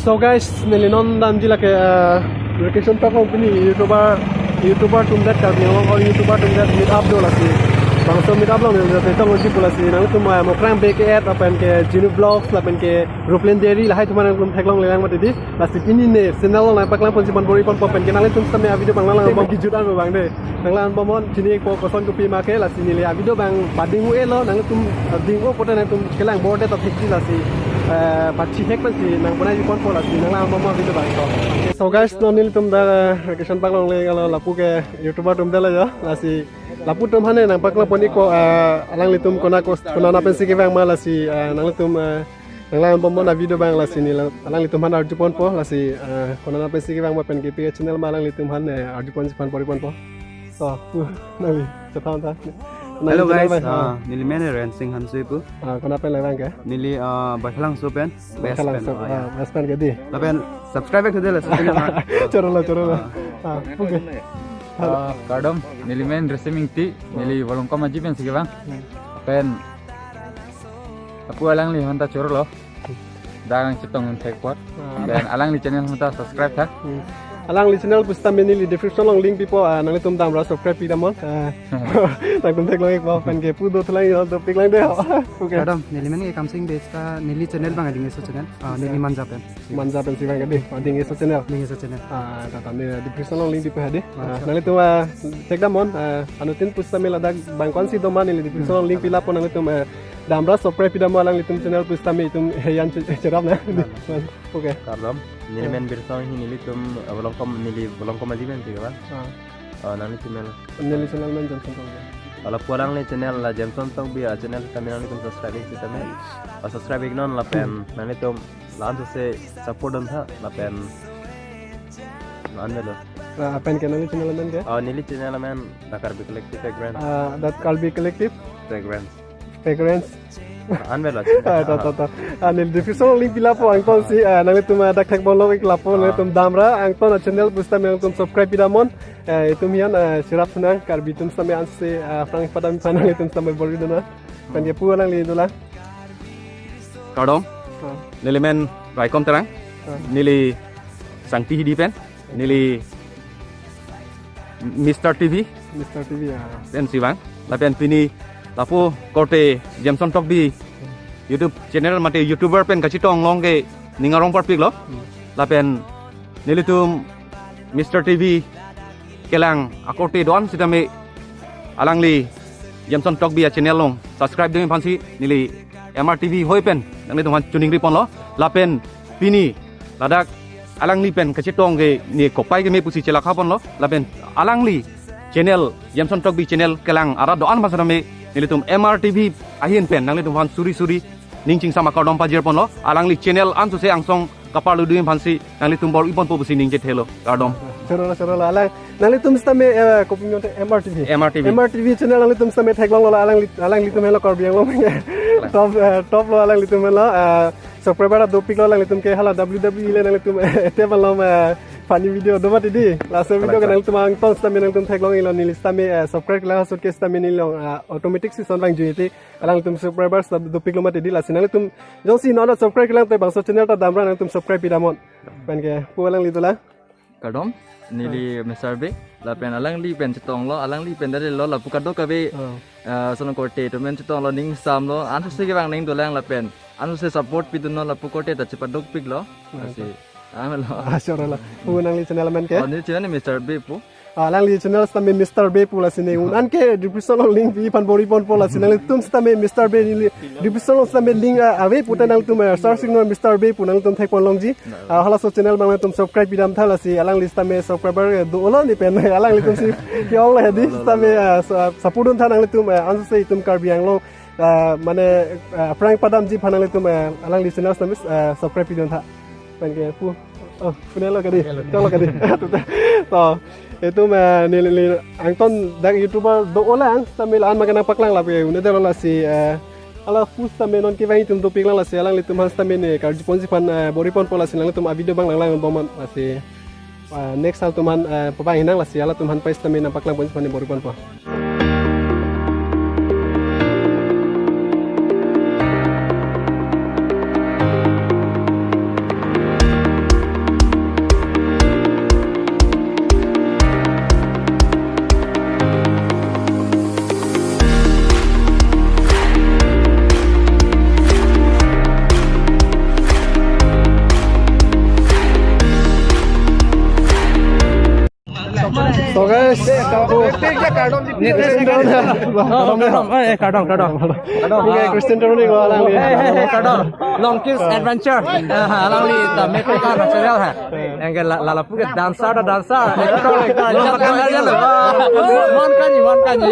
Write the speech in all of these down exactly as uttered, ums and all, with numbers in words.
So guys, neli non damji lake, uh, location ta kong pini YouTuber, YouTuber atum det Karbi Anglong or YouTuber atum det meet up do lasi. Bangso meet up along neli tong uji pu lasi. Nangtum, uh, Mokrang B K eight lapen ke Jinu Vlogs lapen ke Ruplin Dairy lahai atum nangtum theklonglelang mati di. Lasi pini ne channel along nangpaklang ponji pon bor-i ponpo pen ke nanglitum sitame a-video abang lang bom kijut an bang de. Nanglang bomnon chini ko koson kopi ma ke lasi neli a-video abang pading u-elo nangtum, uh, ding u pote nangtum kelang bor det ta thekji lasi, eh, pachihek pensi nangponai ponpo lasi nanglang bomnon a-video abang to. So guys, non nelitum dak, eh, location paklongle galo lapu ke YouTuber atum detlo jo lasi lapu atum aphan ne nangpaklang pon-ikpo, eh, alanglitum kona kos kona na pensi kevang ma lasi, eh, nanglitum, eh, nanglang bomnon a-video abang lasi neli alanglitum aphan arju ponpo lasi, eh, kona na pensi kevang ma pen kepi channel ma alanglitum aphan, eh, arju ponji pon bor-i ponpo. So, nangli chethan tha. Hello guys, ah, neli men Rensing Hanse pu. Ah, kona pen le vang ke? Neli, ah, Baithalangso pen, West pen, Baithalangso, oh, ya. Ah, West pen ke di. Lapen subscribe ke dele, subscribe na. Choro lo, choro lo. Ah. Ah, okay. Ah, kardom, neli men Rensing Ingti, neli Volongkom Aji pensi kevang. Hmm. Pen lapu alangliphan ta choro lo. Dak nangchetong un thek apot. Ah. Pen alangli channel aphan ta subscribe tha. Hmm. Alangli channel pusitame neli description along link pipo, ah, nanglitum damra subscribe pidamnon. Ah. Nangtum theklong-ikpo pen ke pu do thulang yo dopik lang de. Okay. Kardom, neli men ke Kamsing Bey ta neli channel abang ading eso channel. Ah, neli Manja pen. Manja pensi vang ke di, ading eso channel. Ading eso channel. Ah, ta ta neli description along link pipo ha di. Ah, nanglitum, ah, thekdamnon, ah, anuttin pusitame ladak bang ko-ansi do ma neli description along link pilapo nanglitum, ah, damra subscribe pidamnon alanglitum channel pusitame itum heyan che-, cherap na. Okay. Kardom, neli men Birsong Ingti, nelitum, eh, Volongkom, neli Volongkom Aji pensi kevang. Ah. Ah, nangli channel. Neli channel men Jameson Tokbi. Lapu alangli channel la Jameson Tokbi, ah, channel sitame nanglitum subscribe ik sitame. Ah, subscribe iknon lapen nanglitum la-an sose support duntha lapen la-an lo. Ah, pen ke nangli channel men ke? Ah, neli channel men The Karbi Collective Fragrance. Ah, The Karbi Collective? Fragrance. Fragrance. An velo. Ah, to, to, to. Ah, neli description link pilapo angtonsi, ah, nanglitum, ah, dak thekponlong-ik lapo, ah, nanglitum damra angton a-channel pusitame nangtum subscribe pidamnon. Eh, itum heyan, eh, cherap thu nang Karbi atum sitame ansi, ah, aphrang padam aphan nanglitum sitame bor-i dun nang. Pen ke pu alangli dolang. Kardom. Ah. Neli men Raikom Terang. Ah. Neli Sangti Hidi pen. Neli Mister T V. Mister T V, ya. Pensi vang. Lapen pini lapu korte Jameson Tokbi YouTube channel mate YouTuber pen kachetong along ke ning arong parpiklo. Hmm. Lapen nelitum Mister T V kelang akorte do-an sitame alangli Jameson Tokbi a-channel along subscribe dun aphansi neli M R T V hoi pen nanglitum aphan choningri ponlo. Lapen pini ladak alangli pen kachetong ke ne kopai keme pusi chelakha ponlo. Lapen alangli channel, Jameson Tokbi channel kelang arat do-an aphan sitame nelitum M R T V ahin pen nanglitum aphan suri suri ning chingsam akardom pajir ponlo. Alangli channel an sose angsong kaparlu dun aphansi nanglitum bor-i ponpo pusi ning chethelo. Kardom. Choro lo, choro lo. Alang, nanglitum sitame, eh, kopi ngonte M R T V. M R T V. M R T V channel nanglitum sitame theklonglo, alangli, alanglitum henlo Karbi Anglong top, eh, top lo alanglitum henlo, eh, subscriber dopiklo alanglitum ke hala W W E le nanglitum, eh, te balom, eh, funny video do mati di. Laso video ke nanglitum angton sitame nanglitum theklong-iklo neli sitame, eh, subscribe lang asut ke sitame neli along, eh, automatic si son vang juiti. Alanglitum subscribers dopiklo mati di lasi nanglitum jongsi non subscribe lang te bangso channel ta damra nangtum subscribe pidamnon. Pen ke pu alangli dolang. Kardom, neli Mister B, lapen alangli pen chetonglo, alangli pen dali lo, lapu kadokave, oh, eh, sono korte atum pen chetonglo, ning samlo, ansose kevang ning dolang lapen ansose support pidunlo, lapu korte ta chepadokpiklo. Oh, lasi, ah, lo. Ah, choro lo. Pu nangli channel men ke? Oh, neli channel Mister B pu. Ah, alangli channel sitame Mister B pu lasi ne un-an ke description along link pi aphan bor-i ponpo lasi nanglitum sitame Mister B neli description along sitame link, ah, ave pute nangtum, eh, search non Mister B pu nangtum thekponlongji. Ah, halaso channel abang nangtum subscribe pidam tha lasi alangli sitame subscriber, eh, dolo ne pen alanglitum si ke-ong le di sitame, ah, sa-, support dun tha nanglitum, eh, ansose itum Karbi Anglong, ah, mane, ah, aphrang padamji aphan nanglitum, eh, alangli channel sitame, eh, subscribe pidun tha. Pen ke pu. Oh, punelo kadi. Tolo kadi. To, itum, eh, neli, neli angton dak YouTuber do-olang, sitame la-an ma kenangpaklang lapu un-edetlo lasi, eh, hala pu sitame non kevang itum dopiklang lasi alanglitum aphan sitame ne karju ponji aphan, eh, bor-i ponpo lasi nanglitum a-video abang langlang bomnon lasi, eh, next halatum aphan, eh, pavang hinang lasi halatum aphan pai sitame nangpaklang ponji aphan ne bor-i ponpo. Christian Teron. Oh, Teron. Eh, Teron, Teron. Oke, Christian Teron ni kalau alangli. Eh, eh, eh, Teron. Long Kiss Adventure. Ah, alangli ta mepik kan channel ha. Yang ke la la lapu ke dancer ta dancer, actor actor, jam kan aja lo. Mon kan ni, mon kan ni.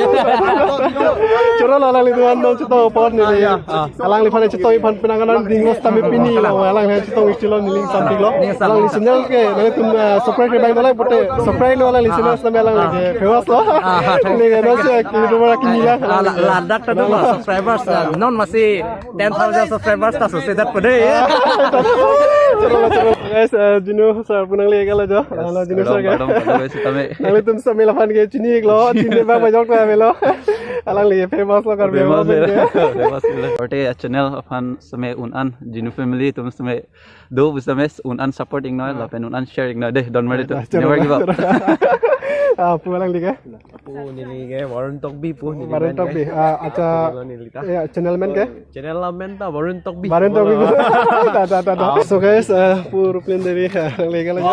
Choro lo alanglitum non chetong apot neli. Ah, ya. Ah. Alangliphan chetong aphan penang anan ding lo sitame pini lo. Alangli chetong ichilo neli ning sampik lo. Ning sampik. Alangli channel ke nanglitum, eh, subscribe ke bang dolai pute. Subscribe lo alangli channel sitame alangli ke famous lo. Ah, ah. Neli ke non si YouTuber kini la. Ah, la, ladak ta do lo subscribers, eh, non masih ten thousand subscribers ta susi dat pede. Choro lo, choro lo. Guys, eh, Jinu sir pu nangli ke lo jo. Yes, hello, Jinu sir ke. Kardom, kardom, kardom, guys, sitame. Nanglitum sitame laphan ke chini lo, chini ba bajok ta melo. Alangli famous lo Karbi Anglong ke. Famous lo. Arte a channel aphan sitame un an Jinu family atum sitame do pu sitame un an support iknon, lapen un an share iknon dei, don mari tu. Choro, choro. Never give up. Ah, pu alangli ke? Pu neli ke Varun Tokbi pu neli Varun men Tokbi. Ke. Ah, acha. Pu neli ta. Ya, channel men ke? Channel amen ta Varun Tokbi. Varun Tokbi. Ta, ta, ta, ta. Ah. So guys, eh, pu Ruplin Devi, eh, alangli ke lo.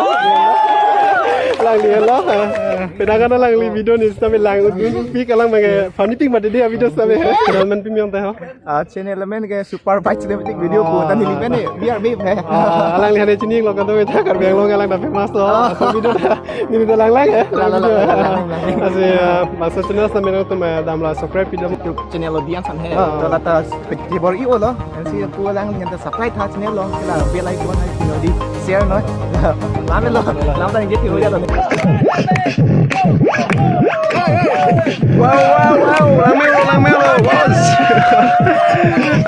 Alangli lo, eh, penang anan alangli video ni sitame lang, pik alang mage, funny pik mati dia video sitame. Channel men pi mi ong ta ho. Ah, channel men ke Super Bike Cinematic Video pu, ah, ta neli men ni, we are made hai. Ah, alangli hane chini lo kan tu kita Karbi Anglong alang ta famous lo. Ah. Pu video ta, neli ta lang lang ya. Lang, lang, video. Lang, lang, lang. Asi, eh, bangso channel sitame nangtum, eh, damra subscribe video. YouTube channel audience an hai. Ah. To la ta subscribe i-o lo. Ansi pu alangli ta subscribe tha channel lo. Kila bell icon hai channel di share noi. Lam lo. Lam ta ningje thiro ya lo. Wow, wow, wow. Lang melo, lang melo. Wow.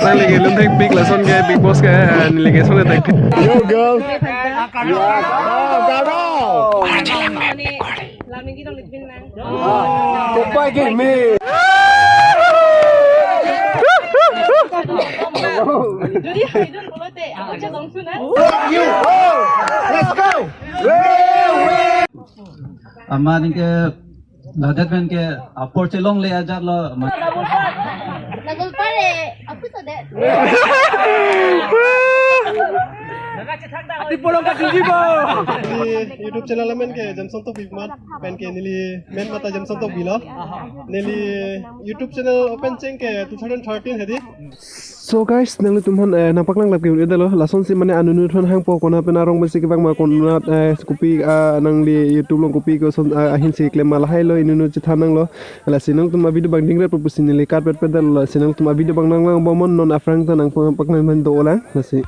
Alangli ke lun thek pik lason ke Bigg Boss ke, eh, neli ke son thek. Yo, girl. Yo, girl. Kopai ke me. Let's go. Amat ningke ladak pen ke apor chelongle ajat lo. Nagulpare, aku to de. Ati polong ka tuji bo. Neli YouTube channel amen ke Jamsong Tokbi amat pen ke neli men mata Jamsong Tokbi lo. Neli YouTube channel open cheng ke two thousand thirteen hedi. So guys, nanglitum aphan, eh, nangpaklang lap ke un-e detlo. Lasonsi mane anunu thon hangpo kona pen arong besi kevang ma kona, eh, kopi, ah, nangli YouTube along kopi koson, ah, ahin si klem ma lahai lo inunu chethan nanglo. Lasi nangtum a-video abang dingret pusi neli karpet pedal, lasi nangtum a-video abang nanglang bomnon, non aphrang ta nangpaklang man do lang. Lasi.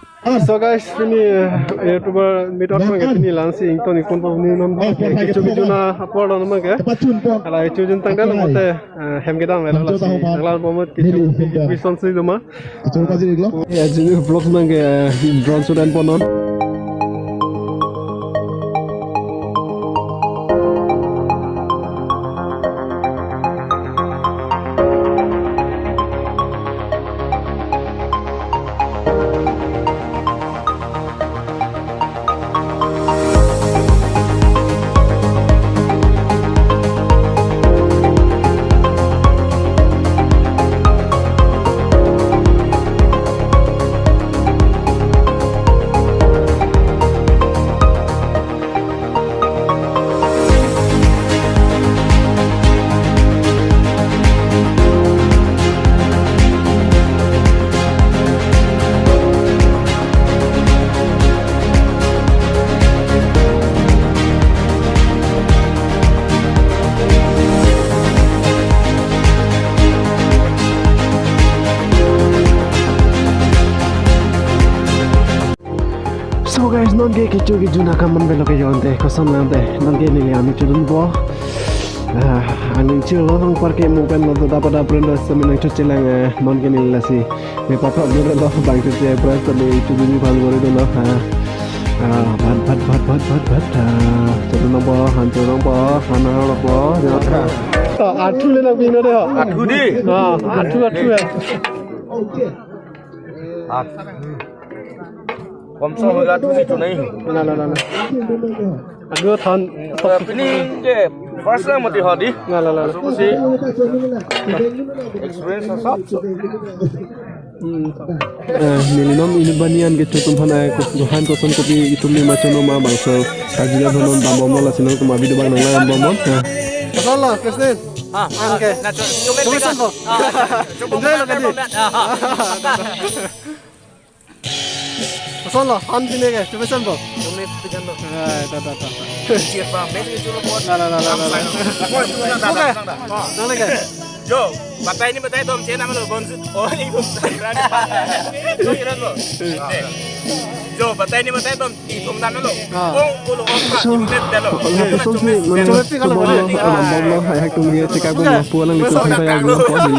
So guys, pini, eh, YouTuber meet up abang ke pini la-ansi ington ington pa pini non. Eh, kecho kecho na apor lo non abang ke. Ala kecho jun tang dan mote, eh, hem kedam lo lasi. Nanglang bomnon kecho kecho ison si doma. Ya, jadi vlog nang ke, eh, drone shoot an ponon. So guys, non ke kecho kejun akam man velo ke jo ante, koson lang ante, non ke neli arni chodunpo. Ah, angning chilo nang parke mo pen lo dapa dapa ren sitame nangchoche lang, eh, non ke neli lasi. Me papa mo lo bang choche pras tame chodun ni bang gori do lo. Ah, ah, bat, bat, bat, bat, bat, bat. Ah, chodun nangpo, han chodun nangpo, han nangpo. Ya. To, athu le nangpi non de ho. Athu di. Ah, athu, athu ya. Athu. Kom so hoga tu itu nahi. Na, na, na, na. Aduh, thon. Eh, pini ke first time mati hodi. Na, na, na, na. Masuk si experience asap. Hmm. Eh, neli non inut banian kecho atum aphan, eh, ko-, han koson kopi itum ni machono ma bangso. Kaji la non dam bomnon lasi nangtum a-video abang nanglang bomnon. Eh. Kosonlo, Kristin? Ah, Anke. Na, chu- chume Chume pika. sanpo. Ah, chume Enjoy lo pika, kadi. chume pika. Ah, ah. Kosonlo, han pine ke, chume sanpo. Chume pika lo. Ai, ta, ta, ta, ta. Chirpa, mes ke chulo pot. La, la, la, la, la, la. Oi, tu na, Oke. na, na. Nang lagi. Jo, batai ni batai dom chena malo bonsu. Oh, ni ko. Jo, iran lo. Jo, batai ni batai dom. Itum dan lo. Ah. Ong ulo ong pa. Itum dan lo. Lapuson si mane Chume pika lo, tomorrow boleh. along bomlo, hai hai tum ye check up bomlo, pulang di kusang saya belum po di.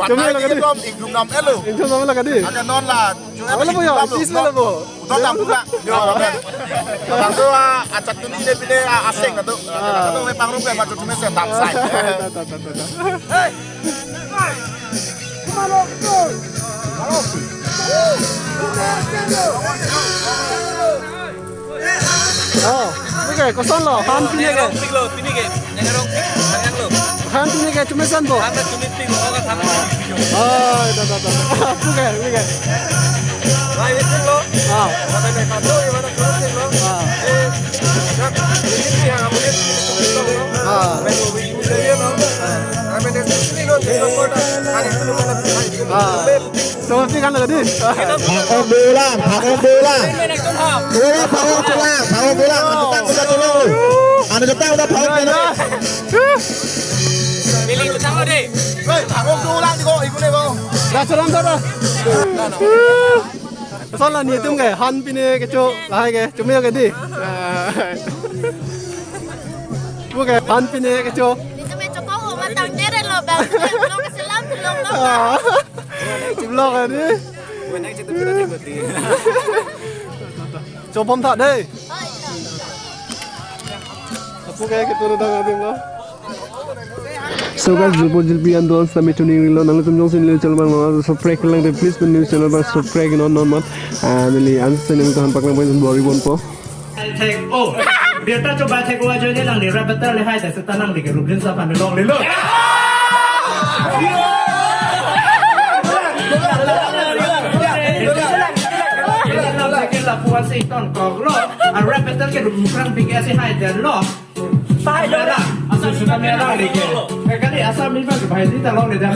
Chume lo kadi. Dom ingdum nam elo. Ingdum nam lo kadi. Ada non la. Chu Apa lo po ya? Cheese lo po. Udah tak buka. Yo, amen. Bang tu ah, acak tu ni dia pilih ah, asing tu. Atau wetang rupiah macam cuma saya tak sai. Ta, ta, ta, ta, ta. Oh, oke, kosonlo, han pine ke. Pik lo, pini ke. Nengarong pik, nengarong lo. Han pine ke, chume sanpo. Karena cumi pik lo, oke, karena pik lo. Oh, ta, ta, ta, ta. Oke, oke. Lai, pik lo. Ah, Mana ne kato, mana kato pik lo. ah, Eh, ya, ini yang kamu lihat, pik lo. ah, Main lo, pik lo, ya, no. Kami ni sini lo, pik lo, kota. Hari itu lo mana, hari itu lo. Ah. Chume pika lo kadi. Phak-ok dolang, phak-ok dolang. Dolang phak-ok dolang, phak-ok dolang. Anu jepang udah tulang. Anu jepang udah phak-ok dolang. Pilih utang lo deh. Hei, phak-ok dolang di ko, ikut deh ko. Dah, salam, salam. Kosonlo netum ke, han pine kecho, lahai ke, chume kadi. Oke, han pine kecho. Itu me chokong uma tang dere lo bang. Lo keselam lo lo. Ah, vlog kadi. Chobom tha dei. Apu ke kitu dang adim lo. So guys, jirpo jirpi an do-an sitame tuning rilo, nanglitum jongsi neli channel abang non subscribe lang te, please neli channel abang subscribe non non mat. Ah, neli an channel to han paklang pon bori ponpo. Thek o. Birta choba thek o ajoine nangli rap battle le hai da seta nangli ke Rubin Sap an longle lo. Lapu-an si ton kok lo. A rap battle ke Rubin Sap an big ase hai da lo. Sai lo da. Asa sudah merah lagi. Kali asa min bang bahai di ta longle da.